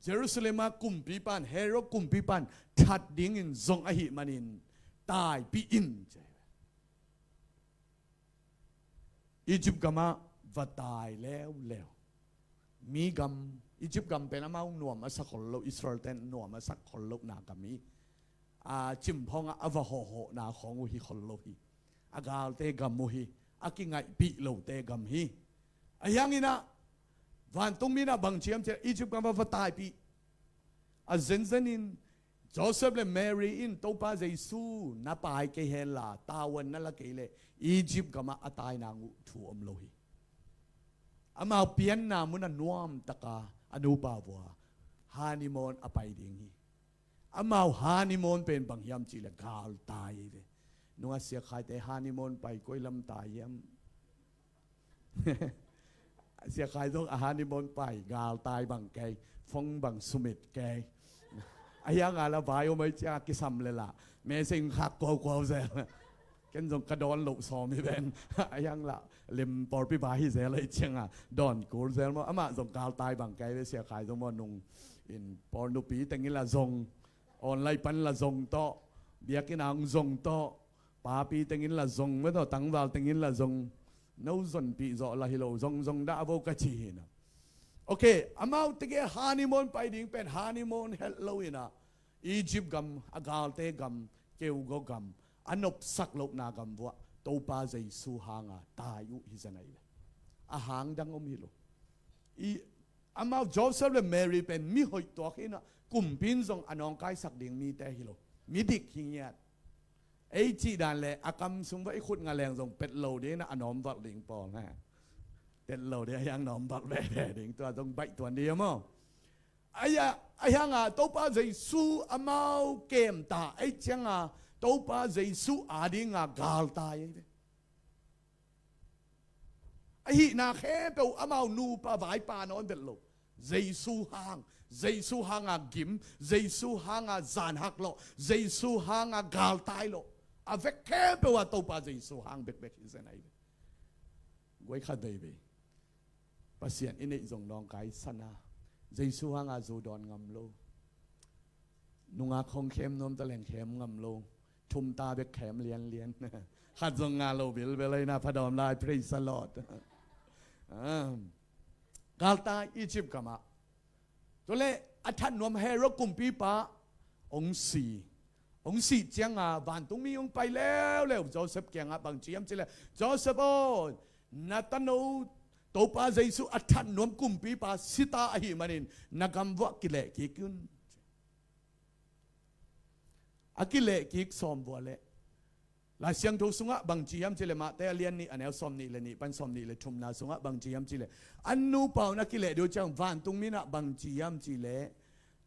Jerusalem ah kumpipan, Herod kumpipan that dingin zong ahih manin taipih in ci ahi ve. Egypt gamah va tai leuleu. Mi gam, Egypt gam pen amau nuam a sak khol lo, Israel ten nuam a sak khol lohna gam hi. A cimphawngah a va hawhhawhna khawng uh hi khol lo hi. A galte gam uh hi. A kingaihpih lote gam hi. Ahi hanginah vantungmi inah bang ci hiam cihleh Egypt gamah va taipih. A zenzenin Joseph le Mary in Topa Jesu na pai kei henla tavuan na la kei leh Egypt gamah a tai nang uh thu om lo hi. Amau pianna mun a nuamtaka a nupa vua honeymoon a pai ding hi. Amau honeymoon pen bang hiam cihleh galtai hi ve. Nunga siakhaite honeymoon pai koi lam tai hiam? Siakhai zong a honeymoon pai galtai bang kei, phone bang sumit kei. A hiang a la vai om ai cia kisam le la message khak kuaukuau zel. Ken zong ka dawn loh sawm hi ven. A hiang la lim pawlpi vai hi zel ai cianga dawn kul zel maw. Amah zong galtai bang kei ve, siakhai zong maw, nung in pawl nupi tengin la zong, online pan la zong tawh, biakinn ah zong tawh, papi tengin la zong maw, tawh tangval tengin la zong. No zonpih zawh la hi lo, zong zong dah vo ka ci hi na. Ok, amau tege honeymoon pai ding pen honeymoon het lo ina, Egypt gam, a galte gam, keugaw gam, a nopsak lohna gam vuah Topa Jesu hanga tai uh hi zen ai ve. A hang dang om hi lo. I, amau Joseph le Mary pen mi hoih tuak hi na, kumpi in zong a nawngkaisak ding mite hi lo. Midik hi ngiat. Ei cih dan le a kam sung va i khut nga leng zong pet lo ding na, a nawm valh ding pawl na. Pet lo ding a hiang nawm valh veve ding, tua zong baih tuan ding maw. A hiang, a hiang a Topa Jesu amau kemta ei cianga Topa Jesu a dinga galtai ei ve. Ahihna khempeuh amau nupa vaipa nawn delh lo. Jesu hang, Jesu hanga gim, Jesu hanga zanhak lawh, Jesu hanga galtai lawh. A vek khempeuh a Topa Jesu hang bekbek hi zen ai ve. Guai khat veivei Pasian i neih zong nawngkai sana, Jesu hanga zu dawn ngam lo. Nungak hong khem nuam ta leng khem ngam lo. Thumta bek khem lianlian. Khat zong nga lo bilbel ei na, phadawm lai, praise the Lord. Ah. Galtai Egypt gamah. Tua le a that nuam Herod kumpipa hong si. Hong sih cianga vantungmi hong pai leuleu Joseph kiangah bang ci hiam cihleh, Joseph aw, na tano Topa Jesu a that nuam kumpipa sita ahih manin na gam vuah kileh kik un. A kileh kik sawm vua leh Lai Siangtho sungah bang ci hiam cihleh, Mate a lian nih a neu sawm nih le nih pan sawm nih le thumna sungah bang ci hiam cihleh, an nupa un a kileh deuh ciang vantungmi in ah bang ci hiam cihleh,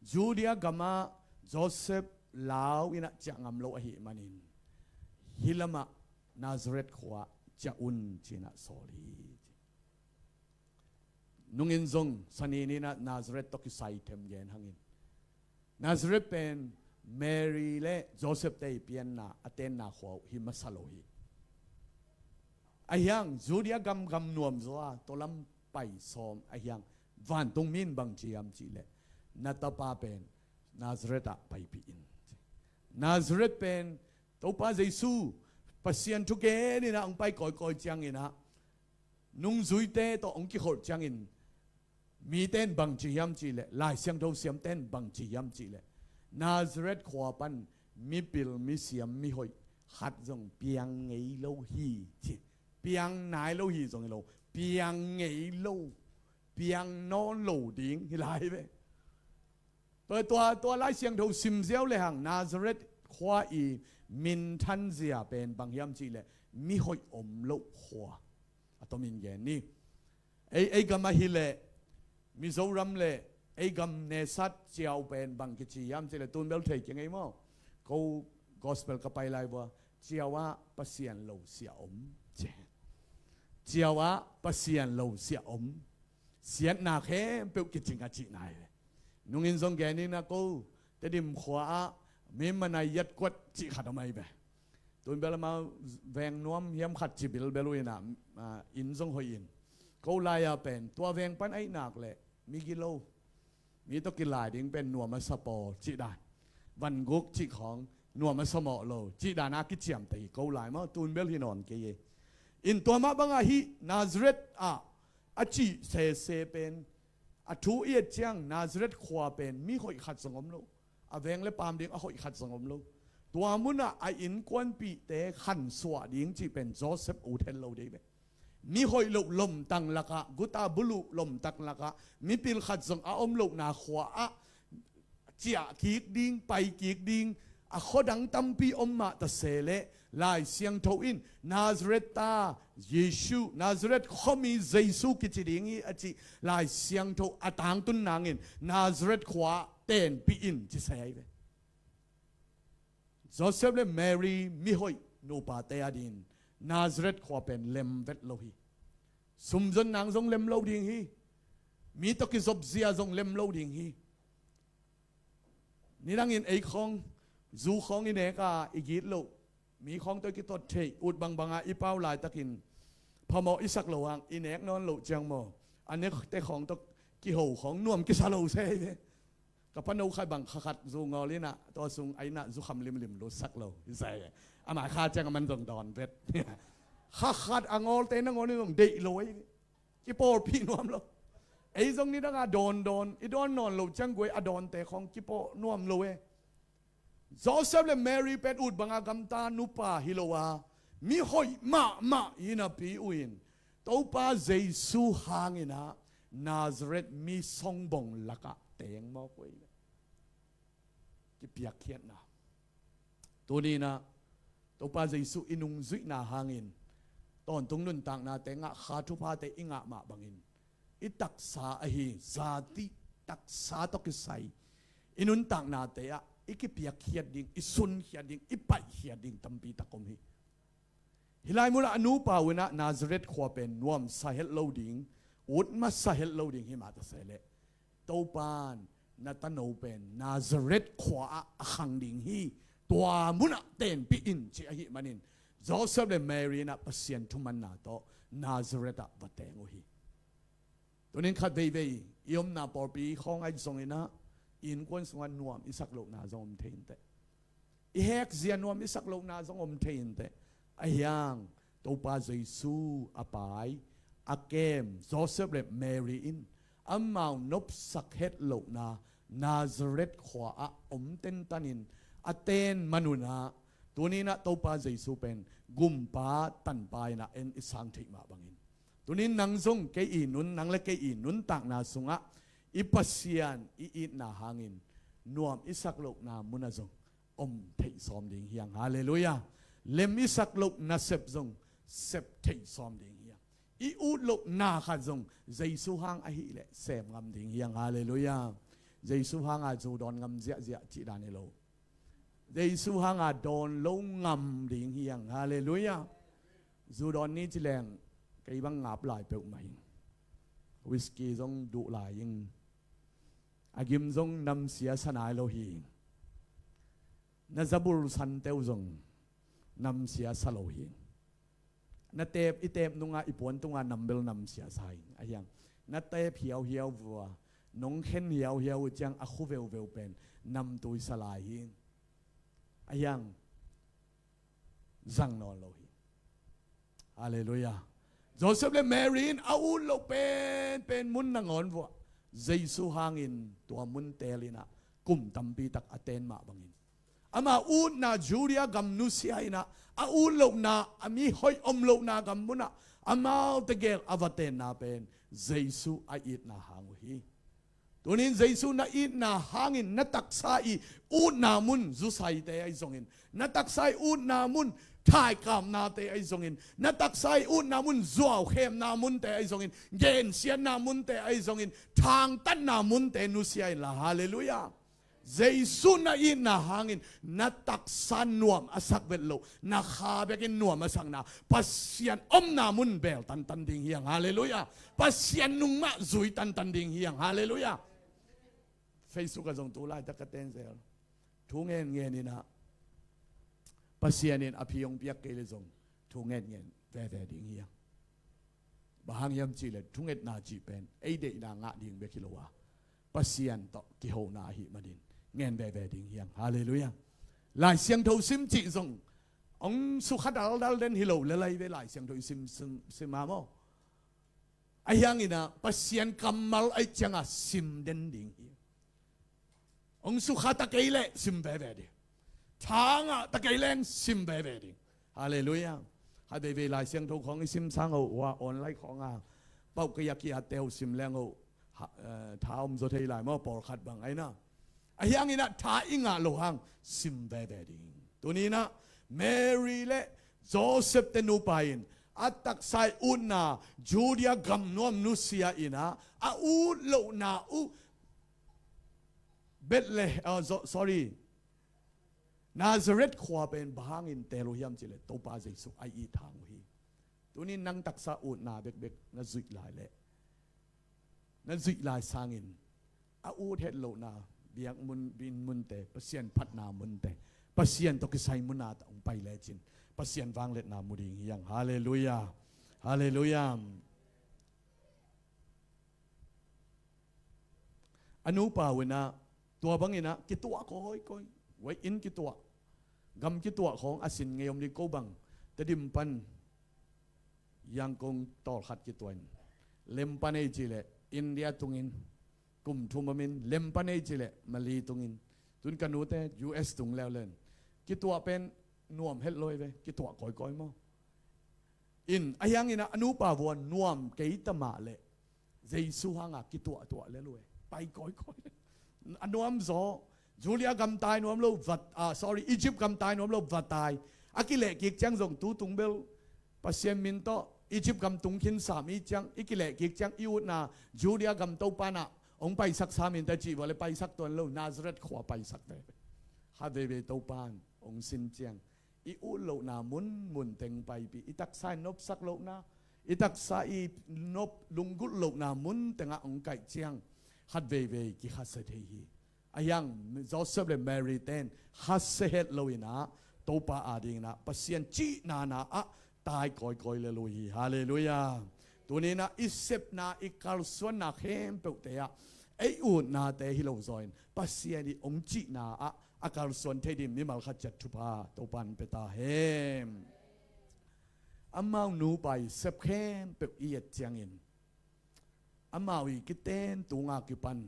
Judea gamah Joseph lau in ah ciah ngam lo ahih manin hih lamah Nazareth khua ciah un ci-in ah sawl hi. Nungin zong sanini in ah Nazareth tawh kisai them gen hangin, Nazareth pen Mary le Joseph te i pianna a tenna khua uh hi masa lo hi. A hiang Judea gam gam nuam zaw a tua lam pai sawm a hiang vantungmi in bang ci hiam cihleh, na tapa pen Nazareth ah paipih in. Nazareth pen Topa Jesu Pasian thugen in ah hong pai kawikawi ciangin ah, nungzuite tawh hong kikholh ciangin, mite in bang ci hiam cihleh, Lai Siangtho siamte in bang ci hiam cihleh, Nazareth khua pan mipil misiam mihoih khat zong piang ngei lo hi ci. Piang nai lo hi zong hi lo, piang ngei lo, piang nawn lo ding hi lai ve. Tua, tua, tua Lai Siangtho sim ziau lehang Nazareth khua i minthanzia pen bang hiam cihleh, mihoih om loh khua. A tomin gen ni. Ei, ei gam ahileh, Mizoram le ei gam nesat Ciau pen bang kici hiam cihleh, tun bel thei kei ngei maw. Ko gospel ka pai lai vua, Ciau ah Pasian lo sia om ci. Ciau ah Pasian lo sia om. Siatna khempeuh kicing a cihna hi ve. Nungin zong gen in ah, ko Tedim khua ah Myanmar nai yat kuat cih khat om ahi ve. Tun bel amau veng nuam hiam khat ci bilbel uh in ah, ah, inn zong hoih in. Ko lai-a pen tua veng pan aihnak le migi lo, mi tawh kilai ding pen nuam a sa pawl cih dan, vanguk cih khawng nuam a sa mawh lo cih dan a kiciamteh hi ko lai maw. Tun bel hi nawn kei e. In tua mah bangah hih Nazareth ah a cih sese pen, a thu i et ciang Nazareth khua pen mi hoih khat zong om lo, a veng le paam ding a hoih khat zong om lo. Tua munah a innkuanpihte khansuah ding cih pen Joseph ut het lo dei ve. Mi hoih loh lomtang lakah, guta buluh lomtang lakah mipil khat zong a om lohna khua ah ciah kik ding, pai kik ding, a khuadang tampi om mah ta se leh, Lai Siangtho in Nazareth ta Jesu, Nazareth khuami Jesu kici ding hi a cih Lai Siangtho a tangtun nangin Nazareth khua tenpih in ci sa hi ve. Joseph le Mary mihoih nupate a dingin Nazareth khua pen lem vet lo hi. Sumzon nang zong lem lo ding hi. Mi tawh kizopzia zong lem lo ding hi. Nidangin ei khawng, zu khawng i nek a i git loh, mi khawng tawh i kitot theih, ut bangbang a i pau laitakin phamawh i sak loh hang i nek nawn loh ciang maw, a nekte khawng tawh kiho khawng nuam kisa lo se hi ve. Ka pano khai bang kha khat zu ngawl in ah, tua sung a inn ah zu kham limlim lutsak lo hi se hi. Amah kha ciang a man zong dawn vet. Kha khat a ngawlte na ngawl in zong deih lo hi ve. Kipawlpih nuam lo. Ei zong nidang a dawndawn i dawn nawn lo ciang guai a dawnte khawng kipawh nuam lo e. Joseph le Mary pen ut banga gamta nupa hi lo a, mihoih mahmah hi napi uh in Topa Jesu hangin ah Nazareth mi songbong lakah teng mawk uh hi. Kipiakkhiatna. Tuni in ah Topa Jesu i nungzuihna hangin tawntung nuntaknate ngah, kha thuphate i ngah mah bangin i taksa ahi zati taksa tawh kisai i nuntaknate ah i kipiakkhiat ding, i sunkhiat ding, i paihkhiat ding tampi tak om hi. Hih lai munah a nupa uh in ah Nazareth khua pen nuamsa het lo ding, ut masa het lo ding hi mah ta se leh, Topan na tano pen Nazareth khua ah a khang ding hi, tua munah tenpih in ci ahih manin Joseph le Mary in ah Pasian thumanna tawh Nazareth ah va teng uh hi. Tunin khat veivei i omna pawlpi khawng ahi zongin ah i innkuan sungah nuam i sak lohna zong om thei inteh. I hekzia nuam i sak lohna zong om thei inteh. Ahi hang Topa Jesu a pai, a kem Joseph le Mary in amau nopsak het lohna Nazareth khua ah om tentan in a ten man un ah, tuni in ah Topa Jesu pen gumpa tanpa in ah en i sang theih mah bangin, tunin nang zong kei i nun, nang le kei i nuntakna sungah i Pasian i itna hangin nuam i sak lohna munah zong om theih sawm ding hi hang. Halleluiah. Lem i sak loh nasep zong sep theih sawm ding hi hang. I ut lohna khat zong Jesu hang ahih leh sem ngam ding hi hang. Halleluiah. Jesu hanga zu dawn ngam ziahziah cih dan hi lo. Jesu hanga dawn lo ngam ding hi hang. Halleluiah. Zu dawn ni ci leng kei bang ngap lai peuhmah hi. Whisky zong duh lai ing. A gim zong namsia sa nai lo hi. Na zabul sante uh zong namsia sa lo hi. Na teep, i teep nunga i puan tunga nam bel namsia sa hi. Ahi hang na teep hiauhiau vua, nong khen hiauhiau uh ciang a khu veuveu pen namtui sa lai hi. Ahi hang zang nawn lo hi. Halleluiah. Joseph le Mary in a ut loh penpen mun nangawn vuah Jesu hangin tua mun teel in ah kum tampi tak a ten mah bangin, ama utna Judea gam nusia in ah, a ut lohna, a mihoih om lohna gam munah amau tegel a va tenna pen Jesu a itna hang uh hi. Tunin Jesu na itna hangin na taksa i utna mun zusaite ahi zongin, na taksa i utna mun thaikapnate ahi zongin, na taksa i utna mun zuaukhemna munte ahi zongin, gensiatna munte ahi zongin, thangtatna munte nusia inla. Halleluiah. Jesu na itna hangin na taksa nuam a sak vet loh, na kha bekin nuam a sakna, Pasian omna mun beel tantan ding hi hang. Halleluiah. Pasian nungmah zui tantan ding hi hang. Halleluiah. Facebook ah zong tu laitak ka ten zel, thu ngenngen in ah Pasian in a phi hong piak kei le zong thu ngenngen veve ding hi hang. Bang hang hiam cih leh thungetna cih pen ei deihna ngah ding bek hi lo a, Pasian tawh kihona ahih manin ngen veve ding hi hang. Halleluiah. Lai Siangtho sim cih zong hong sukha daldal den hi lo le lai ve, Lai Siangtho i sim, sim, sim a maw. Ahi hangin ah Pasian kammal ahi ciangah sim den ding hi. Hong sukha ta kei leh sim veve ding. Thangah ta kei leng sim veve ding. Halleluiah. Khat veivei Lai Siangtho khawng i sim sang uh, hua online khawng a pauh kei a kia teu sim leng uh, ha, eh, tha om zaw thei lai maw, pawlkhat bang ahi na. Ahi hanginah tha i ngah loh hang sim veve ding. Tuninah Mary le Joseph te nupa in a taksa i utna Judea gam nuam nusia inah a ut lohna uh Bethlehem, uh, so- sorry, Nazareth khua pen bang hangin teel uh hiam cihleh Topa Jesu a it hang uh hi. Tunin nang taksa utna bekbek na zuih lai leh na zuih lai sangin a ut het lohna biakmun, biakmunte, Pasian phatna munte, Pasian tawh kisai muna tawh hong pai lecin Pasian vangliatna mu ding hi hang. Halleluiah. Halleluiah. A nupa unah tua banginah kituah kawikawi. Wai inn kituah, gam kituah khawng a sin ngei om ding ko bang. Tedim pan Yangon tawlkhat kituah in, lem pan ei cihleh India tungin kum thum omin, lem pan ei cihleh Mali tungin, tun ka nute U S tung leuleu in. Kituah pen nuam het lo hi ve, kituah kawikawi maw. In ahi hanginah a nupa vua nuam kei ta mah leh Jesu hanga kituahtuah lel uh e. Pai kawikawi. A nuam zaw. Judea gam tai nuam lo, va tai, ah, sorry, Egypt gam tai nuam lo, va tai. A kilehkik ciang zong tu tung bel Pasian min tawh Egypt gam tung khin sam i ciang, i kilehkik ciang i utna Judea gam Topa nah hong paisak sam in ta cih vua le paisak tuan lo, Nazareth khua paisak veve. Khat veivei Topa in hong sin ciang i ut lohna munmun teng paipih, i taksa i nopsak lohna, i taksa i nop lunggulh lohna mun tengah hong kaih ciang khat veivei kikhasia thei hi. Ahi hang Joseph le Mary ten khasia het loinah Topa adinginah Pasian cihnana ah tai kawikawi lel uh hi. Halleluiah. Tuninah i sepna, i kalsuanna khempeuhte ah ei utnate hi lo zawin Pasian i hong cihna ah a kalsuan thei ding mimal khat ciat thupha Topa in pia ta hen. Amau nupa i sep khempeuh i et ciangin amau i kiten tunga kipan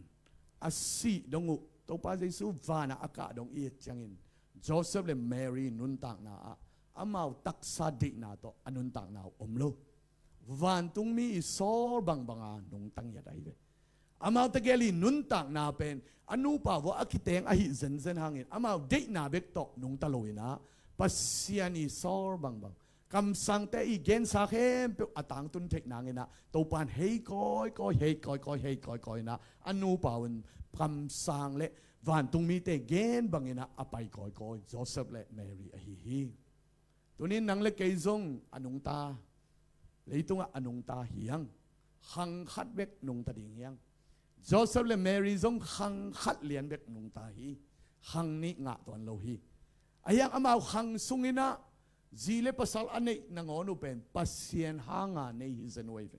a sih dong uh, Topa Jesu vanah a kah dong i et ciangin Joseph le Mary nuntakna ah amau taksa deihna tawh a nuntakna uh om lo. Vantungmi i sawl bangbanga nungta ngiat ahi ve. Amau tegel i nuntakna pen a nupa vua a kiteng ahi zenzen hangin amau deihna bek tawh nungta loinah Pasian i sawl bangbang, kamsangte i gensa khempeuh a tangtun theih nanginah Topa in hei kawikawi, hei kawikawi, hei kawikawi inah a nupa un kamsang le vantungmite gen banginah a pai kawikawi Joseph le Mary ahi hi. Tunin nang le kei zong a nungta, leitungah a nungta hi hang. Khang khat bek nungta ding hi hang. Joseph le Mary zong khang khat lian bek nungta hi. Khang nih ngah tuan lo hi. Ahi hang amau khang sunginah zi le pasal a neih nangawn uh pen Pasian hanga nei hi zen uh ahi ve.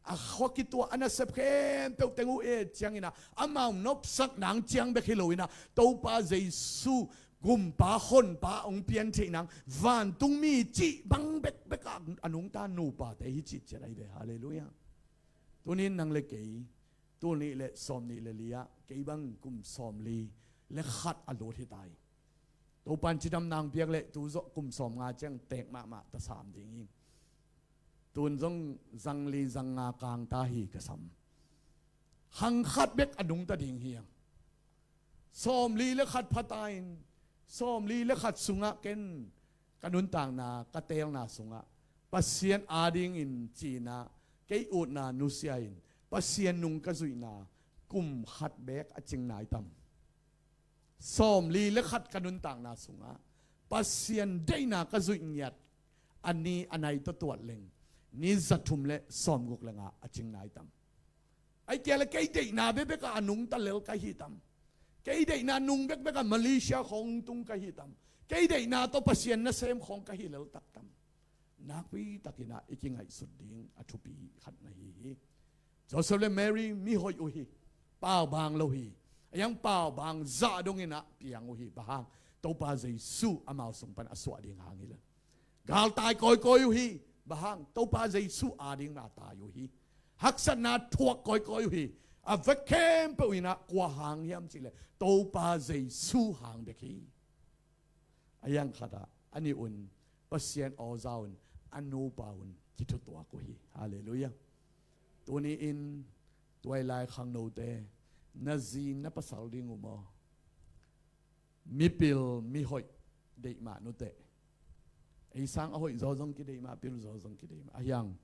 A khua kituah a nasep khempeuh teng uh et cianginah amau nopsak nang ciang bek hi loinah Topa Jesu gumpa honpa hong pian theih nang vantungmi cih bang bekbekah a nungta nupate hi cihciat ahi ve. Halleluiah. Tunin nang le kei, tul nih le sawm nih le li-ah kei bang kum sawm li le khat a lut hi ta hi. Topa in cidam nang piak leh tu zawh kum sawm nga ciang teek mahmah tasam ding hi. Tun zong zang li zang nga kang ta hi ka sam. Khang khat bek a nungta ding hi hang. Sawm li le khat phata in, sawm li le khat sungah ken ka nuntakna, ka teelna sungah Pasian adingin cinah kei utna nusia in Pasian nung ka zuihna kum khat bek a cing nai tam. Sawm li le khat ka nuntakna sungah Pasian deihna ka zuih ngiat a ni a nai tawh tuat leng ni zathum le sawmguk le nga a cing nai tam. Ai kia le kei deihna bekbekah a nungta lel ka hi tam. Kei deihna nung bekbekah Malaysia khawng tung ka hi tam. Kei deihna tawh Pasian nasem khawng ka hi lel tak tam. Nakpi takinah i kingaihsut ding a thupi khat na hi hi. Joseph le Mary mihoih uh hi. Paubaang lo hi. A hiang paubaang zah donginah piang uh hi. Bang hang? Topa Jesu amau sung pan a suah ding hang hi le. Galtai kawikawi uh hi. Bang hang? Topa Jesu adingin a tai uh hi. Haksatna thuak kawikawi uh hi. A vek khempeuh inah kua hang hiam cihleh Topa Jesu hang bek hi. A hiang khatah a nih un Pasian aw za un a nupa un kithutuak uh hi. Halleluiah. Tuni-in tuailai khangnote Na zi na pasal ding uh maw? Mipil mihoih deih mah nuteh. Ei sang a hoih zaw zong kideih mah, pil zaw zong kideih mah. A hiang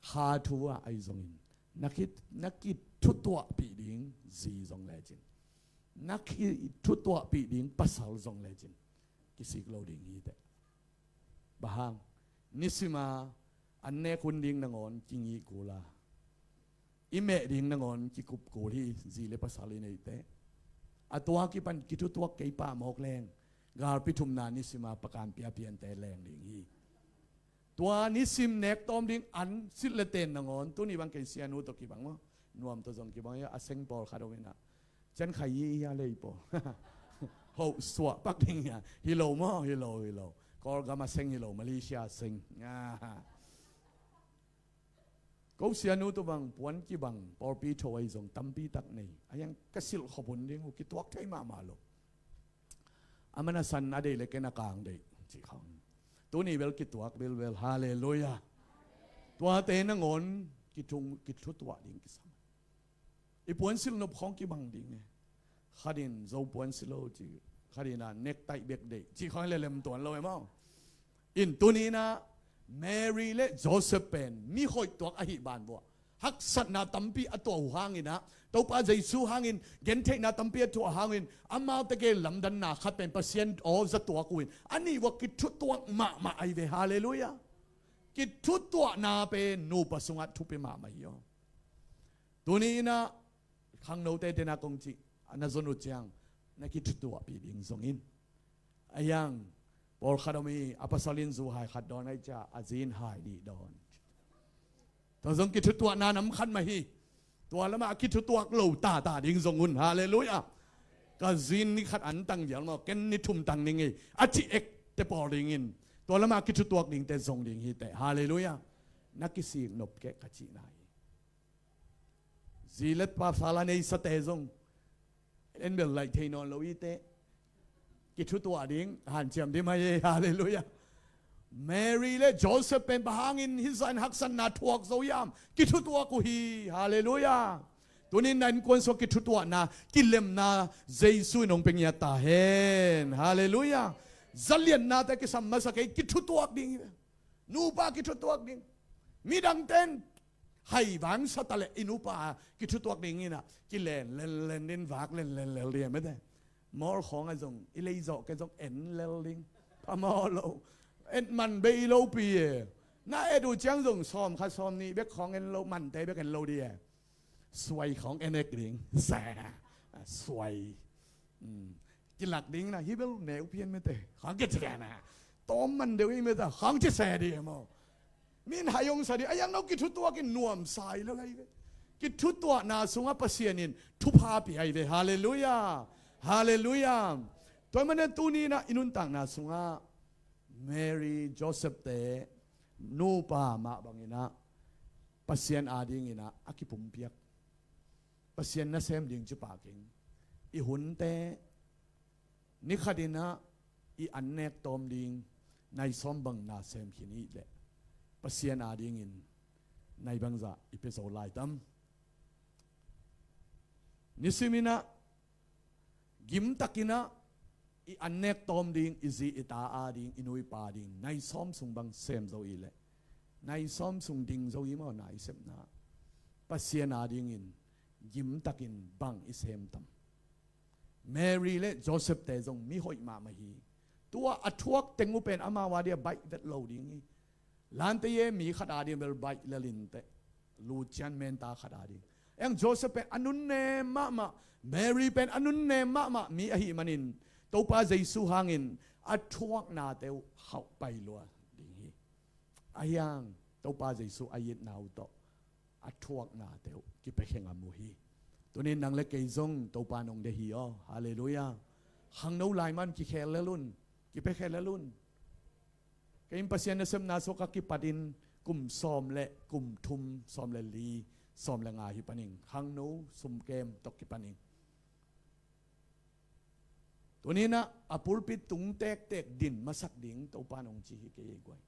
kha thu ah ahi zongin na ki, na kithutuahpih ding zi zong lecin, na kithutuahpih ding pasal zong lecin kisik lo ding hi teh. Bang hang? Nisima an nek hun ding nangawn kingih kul a, i meh ding nangawn kikup kul hi, zi le pasal i neite. A tua kipan kithutuak kei pah mawk leng, galpi thumna nisima pakan piapiante leng ding hi. Tua nisim nek tawm ding an silh le ten nangawn, tuni bang kei sianu tawh kibang maw, nuam tawh zong kibang hi a, a seng pawlkhat om inah, cian khai hi hia lei pawl. Hoh suah pak ding hia? Hi lo maw? Hi lo, hi lo. Kawlgam a seng hi lo, Malaysia a seng. Ko sianu tawh bang puan kibang pawlpi tho ahi zong tampi tak nei. A hiang ka silh khop hun ding uh kituak thei mahmah lo. A man a san a deih le ken a kang deih cih khawng. Tuni bel kituak bilbel. Halleluiah. Tuate nangawn kithung, kithutuah ding kisam. I puansilh nop khawng kibang ding e. Khat in Zo puansilh lo ci, khat in a nektaih bek deih ci khawng le lem tuan lo e maw? In tuni inah Mary le Joseph pen mihoih tuak ahih ban buah haksatna tampi a tuah uh hang inah, Topa Jesu hangin gentheihna tampi a tuah hangin, amaute ke lamdanna khat pen Pasian aw za tuak uh in, a nih uah kithutuak mahmah ahi ve. Halleluiah. Kithutuahna pen nupa sungah thupi mahmah hi aw. Tuni inah khangnote tena kong cih, a na zon uh ciang na kithutuahpih ding zongin. A hiang pawlkhat om hi, a pasal in zu hai khat dawn ahi cia, a zi in hai nih dawn. Tua zong kithutuahna nam khat mah hi. Tua lamah a kithutuak lo tata ding zong un. Halleluiah. Ka zi in ni khat an tang vial maw, ken ni thum tang ning hi, a ci ekte pawl dingin tua lamah a kithutuak dingte zong ding hi teh. Halleluiah. Na kisik nop keh ka cihna hi. Zi le pasal a neisate zong en bel laih thei nawn lo i teh. Kithutuah ding hanciam ding mah hi. Halleluiah. Mary le Joseph pen bang hangin hih zah in haksatna thuak zo hiam? Kithutuak uh hi. Halleluiah. Tunin na innkuan sungah kithutuahna, kilemna Jesu in hong pia ngiat ta hen. Halleluiah. Zaliatnate kisam masa kei, kithutuak ding hi. Nupa kithutuak ding. Midangte in hai vang sa ta leh i nupa kithutuak ding inah kilen lenlen din, vak lenlen lel ding a mete. Mawl khawng a zong i lei zawh kei zong en lel ding. Pha maw lo. En man bei lo pi e. Na et uh ciang zong sawm khat sawm nih bek khawng en lo, mante bek en lo ding e. Suai khawng en ek ding. Sa. Suai. Kilak ding na hi bel neu pian mete khang ke cek na. Tawm man deuh i mete khang ci se ding maw? Min hai hong sa ding a, yang no kithutuak in nuam sai lo lai ve. Kithutuahna sungah Pasian in thupha pia hi ve. Halleluiah. Halleluiah. Tua manin tuni inah i nuntakna sungah Mary, Joseph te nupa mah bang inah Pasian ading inah a kipumpiak, Pasian nasem ding ci pah keng. I hunte ni khat inah i an nek tawm ding nai sawm bang na sem khin i hih leh Pasian adingin nai bangzah i pia zo lai tam? Nisim inah gimtak inah i an nek tawm ding, i zi i ta ading, i nu i pa ding nai sawm sung bang sem zo i hih leh, nai sawm sung ding zo i maw na i sepna? Pasian adingin gimtakin bang i sem tam? Mary le Joseph te zong mi hoih mahmah hi. Tua a thuak teng uh pen amau a dia baih vet lo ding hi. Lante ye mi khat a ding bel baih lel in teh. Lucian menta khat a ding. Eng Joseph pen a nunnem mahmah, Mary pen a nunnem mahmah mi ahih manin Topa Jesu hangin a thuaknate uh hauh pai lua ding hi. A hiang Topa Jesu a itna uh tawh a thuaknate uh kipia khe ngam uh hi. Tunin nang le kei zong Topa nong deih hi aw. Halleluiah. Khangno lai man kikhel lel un, kipia khe lel un. Kei in Pasian nasepna sungah ka kipatin kum sawm le kum thum, sawm le li, sawm le nga hi paning, khangno sumkem tawh kipaning. Tuninah a pulpit tung tektek din masak ding Topa nong ci hi kei ei guai.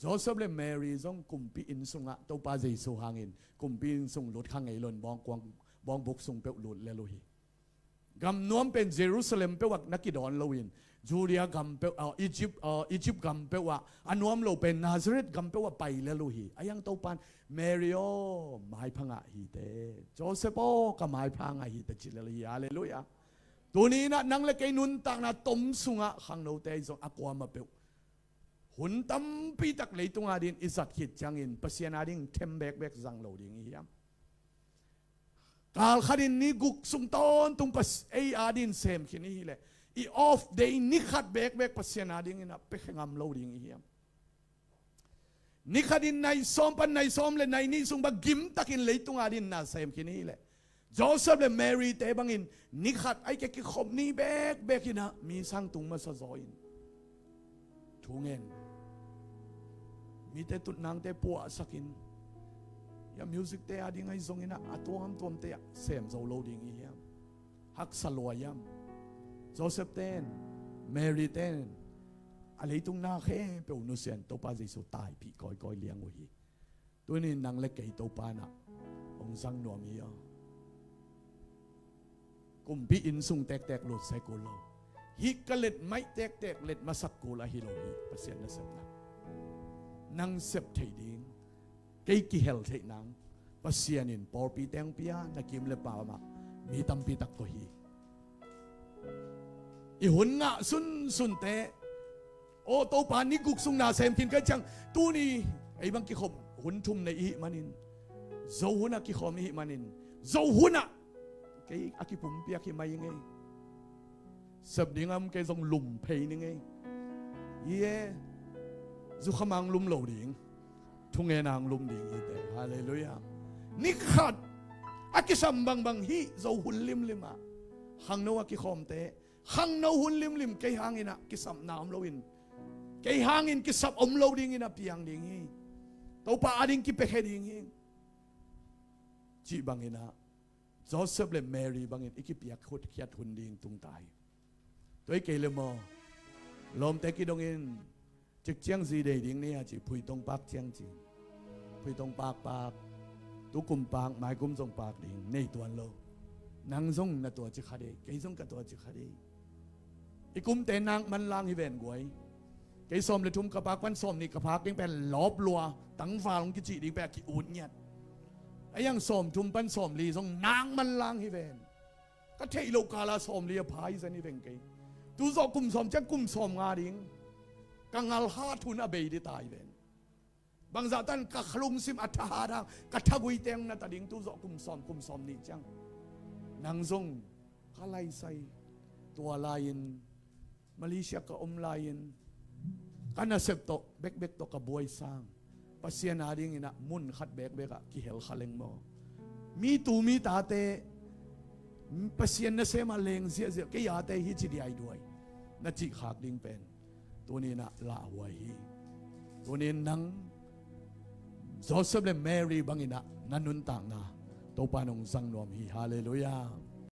Joseph le Mary zong kumpi inn sungah Topa Jesu hangin kumpi inn sung lut kha ngei lo in bawngkuang bawngbuk sung peuh lut lel uh hi. Gam nuam pen Jerusalem peuh ah na kidawn loin, Judea gam peuh, ah, Egypt, ah, Egypt gam peuh ah, a nuam lo pen Nazareth gam peuh ah pai lel uh hi. A hiang Topan, Mary aw, maipha ngah hi teh. Joseph aw, ka maipha ngah hi teh, ci lel hi. Halleluiah. Tuni in ah nang le kei nuntakna tom sungah khangnote i zong a kuamah peuh hun tampi tak leitung adingin i zat khit ciangin Pasian ading them bekbek zang lo ding i hiam? Kal khatin ni guk sung tawntung Pas-, ei adingin sem khin i hih leh, i off day ni khat bekbek Pasian adingin ah pia khe ngam lo ding i hiam? Ni khatin nai sawm pan nai sawm le nai nih sung bang gimtakin leitung adingin na sem khin i hih leh, Joseph le Mary te bangin ni khat a i kikhop ni bekbek in ah mi sang tung masa zaw in, thu ngen, mite tutnangte puahsakin, a music te ading a i zongin ah a tuamtuamte ah sem zo lo ding i hiam? Haksa lua hiam? Joseph ten, Mary ten a leitung na khempeuh nusian Topa Jesu taipih kawikawi liang uh hi. Tuni in nang le kei Topa in ah hong zang nuam hi aw. Kumpi inn sung tektek lut sek uh lo. Hih ka let maih tektek let masak kul ahi lo hi. Pasian nasepna, nang sep theih ding, kei kihel theih nang Pasian in pawlpi teng pia, na kim le paam ah mi tampi tak tawh hi. I hun ngah sunsunte, aw Topa, ni guk sung na sem khin ka hih ciang, tuni ei bang kikhop hun thum nei i hih manin, Zo hun ah kikhawm i hih manin, Zo hun ah kei a kipumpiak hi mai ing ei. Sep ding a om kei zong lum phei ning ei. Ie, zukhamang lum lo ding, thungen ang lum ding hi teh. Halleluiah. Ni khat a kisam bangbang hih Zo hun limlim ah, khangno a kikhawmte, khangno hun limlim kei hangin ah kisapna om loin, kei hangin kisap om lo dingin a piang ding hi. Topa ading kipiakhia ding hi, cih bangin ah Joseph le Mary bangin i kipiak khut khiat hun ding tung ta hi. Tua hi kei le maw, lawmte kidongin, cikciang zi dei ding ni a ci, phuitong pak ciang ci. Phuitong pak pak, tukum pak, maikum zong pak ding nei tuan lo. Nang zong na tua ci kha dei, kei zong ka tua ci kha dei. I kumte nak manlang hi ven guai. Kei sawm le thum ka pak pan sawm nih ka pak ding pen lawp lua, tangval hong kicih ding pen a ki-ut ngiat. A hiang sawm thum pan sawm li zong nak manlang hi ven. Ka theih loh kala sawm li a pha hi zen hi veng kei. Tu zawh kum sawm ciang kum sawm nga ding. Ka ngal hat hun a bei dih ta hi ven. Bangzah tan ka lungsim a thahat hang, ka thagui teng na ta ding, tu zawh kum sawm, kum sawm nih ciang. Nang zong ka laisai, tua lai-in, Malaysia ka om lai-in, ka nasep tawh bekbek tawh ka buai sang, Pasian adingin ah mun khat bekbek ah kihel kha leng maw. Mi tu mi tate, Pasian nasem ah leng ziahziah, kei ate hi ci diaiduai na cih khak ding pen tuni in ah lauhuai hi. Tuni in nang Joseph le Mary bangin ah na nuntakna Topa in hong zang nuam hi. Halleluiah.